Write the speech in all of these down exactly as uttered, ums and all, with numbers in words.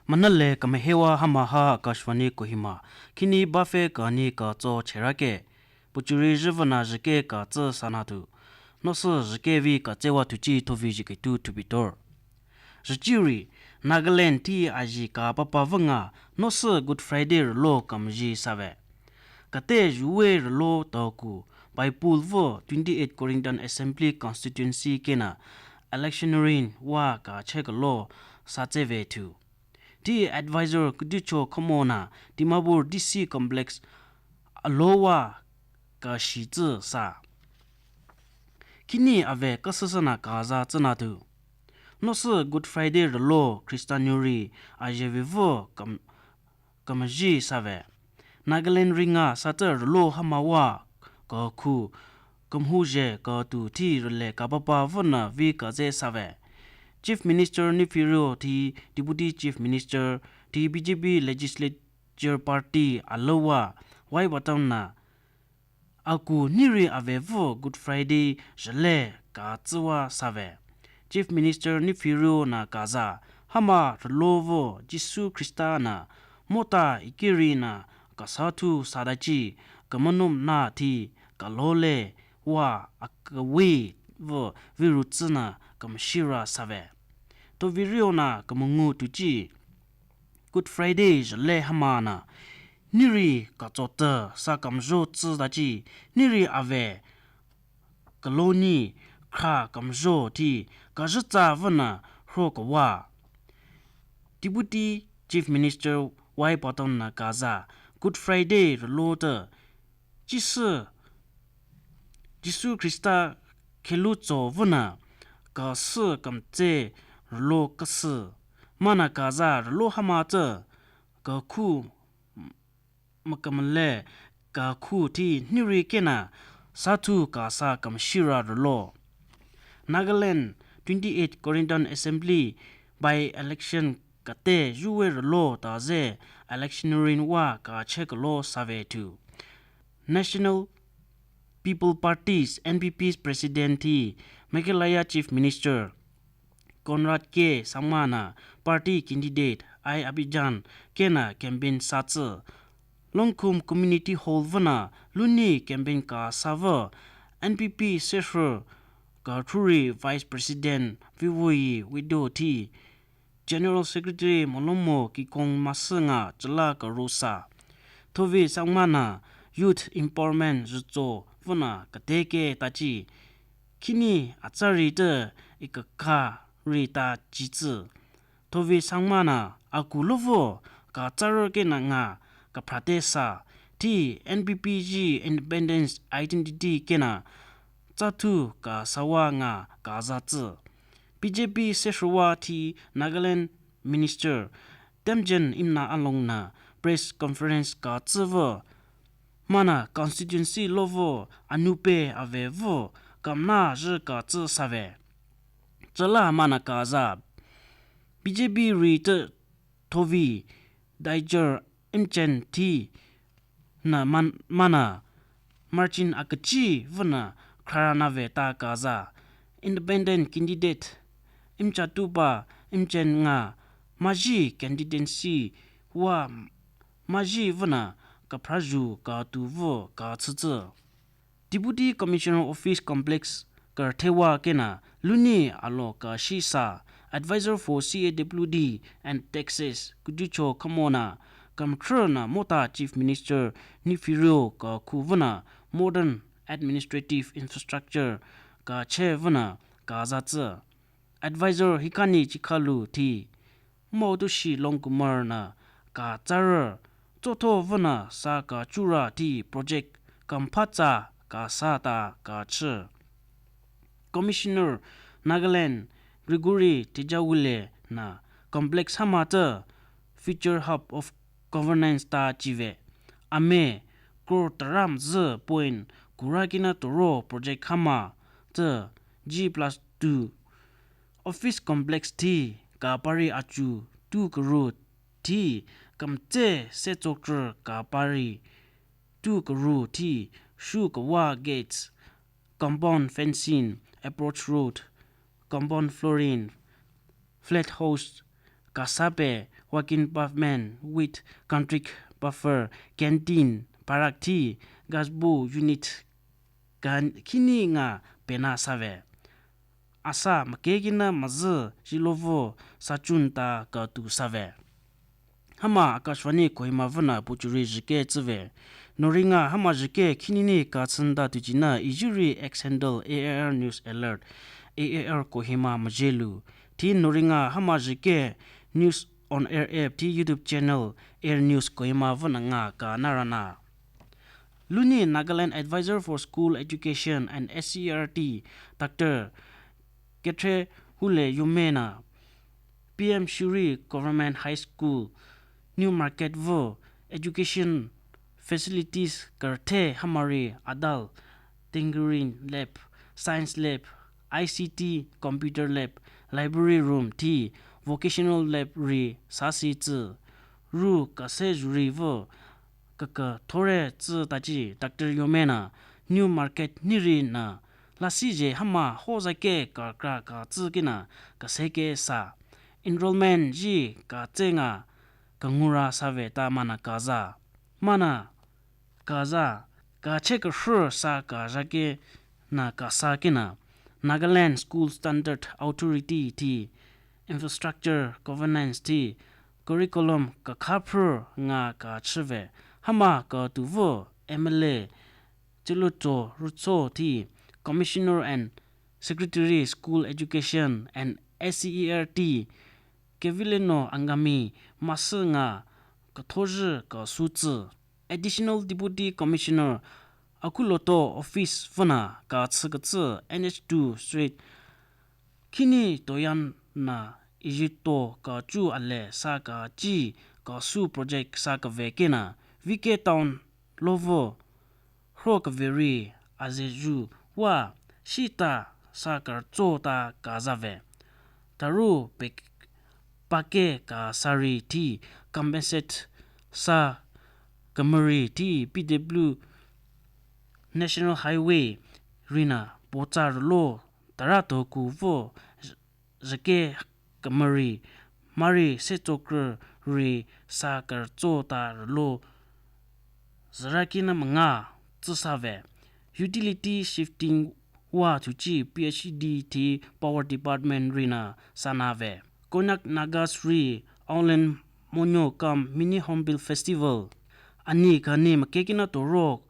Manale kamahewa hamaha Akashvani Kohima, khini bafe kani kacho cherake, puchuri jüvana jeke katsü sanatu, nosü jeke vi katsewa tuchi thovi jiketu thubitor. Jechiri, Nagaland ti aji kapapa vanga, nosü Good Friday rülo kamji save. Kate juwe rülo toku, Baipul vo twenty-eight Corinthian Assembly Constituency kena, electioneering wa kachekalo satseve tu. Ti advisor Kudicho Khomona, Dimapur D C Complex, alowa kashitsü sa. Khini ave kasüsana kaza tsünatu. Nosü Good Friday rülo Christian yuri ajevivo kam-, kamji save. Nagaland ringa satü rülo hamawa kakhu kamhuje katu ti rüle kapapa vana vi kaze save. Chief Minister Neiphiu Rio ti Deputy Chief Minister ti B J P Legislature Party alowa Y Patton na aku niri avevo Good Friday jele katsüwa save. Chief Minister Neiphiu Rio na kaza, hama rülo vo Jisu Khrista na mota ikiri na kasathu sadachi kamanom na ti kalole wa akawi vo virutsü na kamshira save. Thovirio na kamungu tuchi Good Friday jele hamana, niri kachotü sa kamjo tsü dachi, niri ave kaloni kra kamjo ti kajütsa vana hro kawa. Deputy Chief Minister Y Patton na kaza, Good Friday rülo tü Jisu, Jisu Khrista khelucho vana kasü kamtse rülo kasü. Mana kaza rülo hama tsü kakhu makamale kakhu ti niri kena sathu kasa kamshira rülo. Nagaland twenty-eight Corinthian Assembly by-election kate juwe rülo taze electioneering wa kachekalo save tu. National People Party's N P P's President ti Meghalaya Chief Minister Conrad K Sangma na party candidate I Abidjan kena campaign satsü. Longkhum Community Hall vana luni campaign kasa vo N P P sesro kathuri Vice President Vivoyi Wido ti General Secretary Molomo Kikong masü nga chala karosa. Thovi Sangma na youth empowerment jücho vana kateke tachi. Khini atsari te ikakha ri ta chitsü. Thovi Sangma na aku lovo katsarü kena nga kaphrate sa ti N P P ji independence identity kena tsathu kasawa nga kazatsü. B J P sesrowa ti Nagaland Minister Temjen Imna along na press conference katsü vo mana constituency lovo anupe avevo kamna jü katsü save. Chala mana kaza B J P ri te Thovi Daijer Imchen ti na man-, mana Marchin akachi vana khrana ve ta kaza. Independent candidate Imchatupa Imchen nga maji candidacy wa maji vana kaphraju katu vo katsütsü. Deputy Commissioner Office Complex karthewa kena luni alo kashisa Advisor for C A W D and Taxes Kudicho Khomona kamthrü na mota Chief Minister Neiphiu Rio kakhu vana modern administrative infrastructure kache vana kazatsü. Advisor Hikani Chikhalu ti Moutushi Longkumar na katsarü tsotho vana sa kachura ti project kamphatsa kasa ta kachü. Commissioner Nagaland Gregory Tejawile na complex hama te future hub of governance ta chive. Ame crore taram zü point kura kina toro project hama te G plus two office complex ti kapari achu tu karu ti kamtse se chokre kapari tu karu ti shu kawa gates, compound fencing, approach road, compound flooring, flat house, Kasape, working pavement with concrete buffer, canteen, barrack thi, gazebo unit ka khini nga bena save. Asa mükekina mazü jilovo sachun ta katu save. Hüma Akashvani Kohima vünü puchuri jike tsüve. Noringa hüma jike khinini katsünda tuchinü ijuri X handle A I R News Alert, A I R Kohima müjelu. Thi noringa hüma jike News on Air app thi YouTube channel Air News Kohima vünü nga kanarana. Luni Nagaland Advisor for School Education and S C E R T, Doctor Kethrehule Yomeanü, P M Shri Government High School, New Market vü education facilities karthe hümari adult tinkering lab, science lab, I C T computer lab, library room thi vocational lab ri sasi tsü. Ru kase juri vü kaka thore tsü tachi Doctor Yomeanü New Market niri nü lasije hüma hozake kakra katsü kinü kaseke sa. Enrollment ji katse nga kangura save ta manü kaza. Manü kaza, kache kahrü sa kazake nü kasa kinü Nagaland School Standard Authority thi infrastructure governance thi curriculum kakhaphru nga kachüve. Hüma katu vü M L A Chilucho Rutso thi Commissioner and Secretary School Education and S C E R T Kevileno Angami masü nga kathojü kasutsü. Additional Deputy Commissioner Akhuloto Office vünü katsü katsü N H two Street khini toyan nü ijito kachu ale sa kachi kasu project sa kave kinü V K Town lovo hro kaveri azeju wa shita sa karcho ta kazave. Taru pek pake kasari thi compensate sa kamari thi P W National Highway rinü pocha rülo tara toku vü jake kamari mari sechokre ri sa karcho ta rülo zürakinü münga tsüsave. Utility shifting wa thuchi P H E D thi Power Department rinü sanave. Konyak Nagas ri Aolen Monyo cum Mini Hornbill Festival ani kani mükekina torok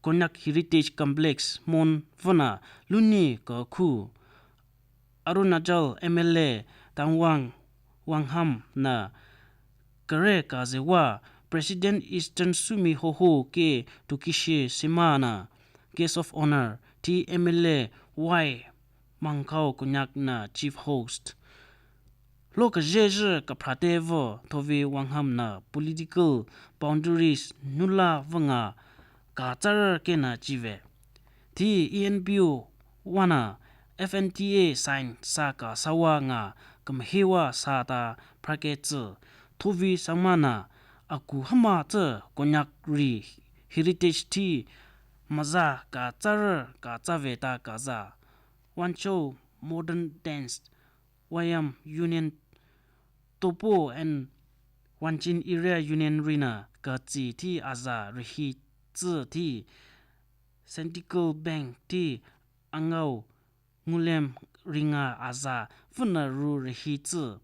Konyak Heritage Complex Mon vünü luni kakhu. Arunachal M L A Tangwang Wangham nü kare kazewa President Eastern Sumi Hoho ke Tokishe Sima nü Guest of Honor thi M L A Y Mangkhao Konyak nü Chief Host. Lo kajejü kaphrate vü Thovi Wangham nü political boundaries nula vü nga katsarü kenü chive. Thi E N P O wanü F N T A sign sa kasawa nga kamhewa sa ta phrake tsü. Thovi Sangma nü aku hüma tsü Konyak ri heritage thi maza katsarü katsave ta kaza. Wancho Modern Dance Wayam Union Topo and Wanchin Area Union rinü katsi thi aza rihi tsü thi Syndical Bank thi angau ngulem ringa aza vünü ru rihi tsü.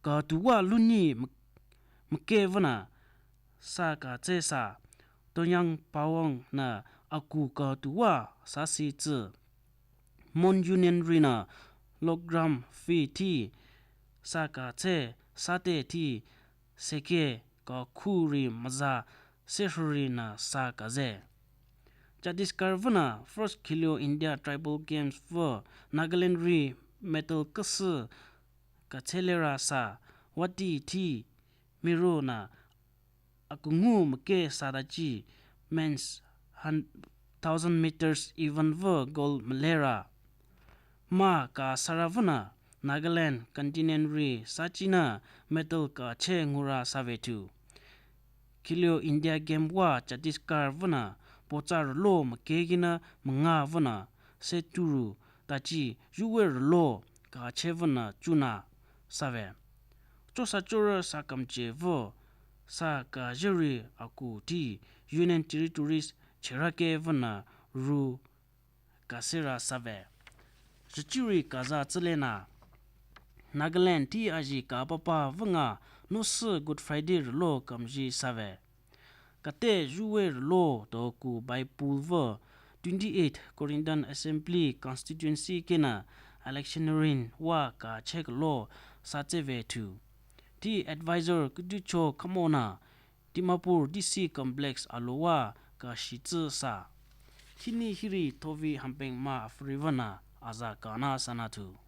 Katuwa luni mük- müke vünü sa katse sa Tonyang Pawang nü aku katuwa sasi tsü. Mon Union rinü Lokram Fi thi sa katse sate thi seke kakhu ri maza sehruri nü sa kaze. Chhattisgarh vünü First Khelo India Tribal Games vü Nagaland ri medal kasü katselera sa wati thi miro nü akungu müke sadachi men's hun- thousand meters event vü gold mülera. Ma kasara vünü Nagaland continent ri sachinü medal kache ngura savetu. Khelo India Game wa Chhattisgarh vünü pocha rülo mükekinü münga vünü seturu tachi yuwe rülo kache vünü chunü save. Chosa chorü sakümchevü, sa kajüri aku ti Union Territories cherake vünü ru kasera save. Züchirü kaza tsülenü Nagaland ti aji kapapa vünga nüsü Good Friday rülo kümji save. Kate juwe rülo to ku Baipul vü twenty-eight Corindon Assembly Constituency kenü electioneering wa kacheklo satseve tu. Ti advisor kuducho kamonü Dimapur D C Complex alowa kashitsü sa. Khini hiri thovi hampeng ma afurivana aza kana sanatu.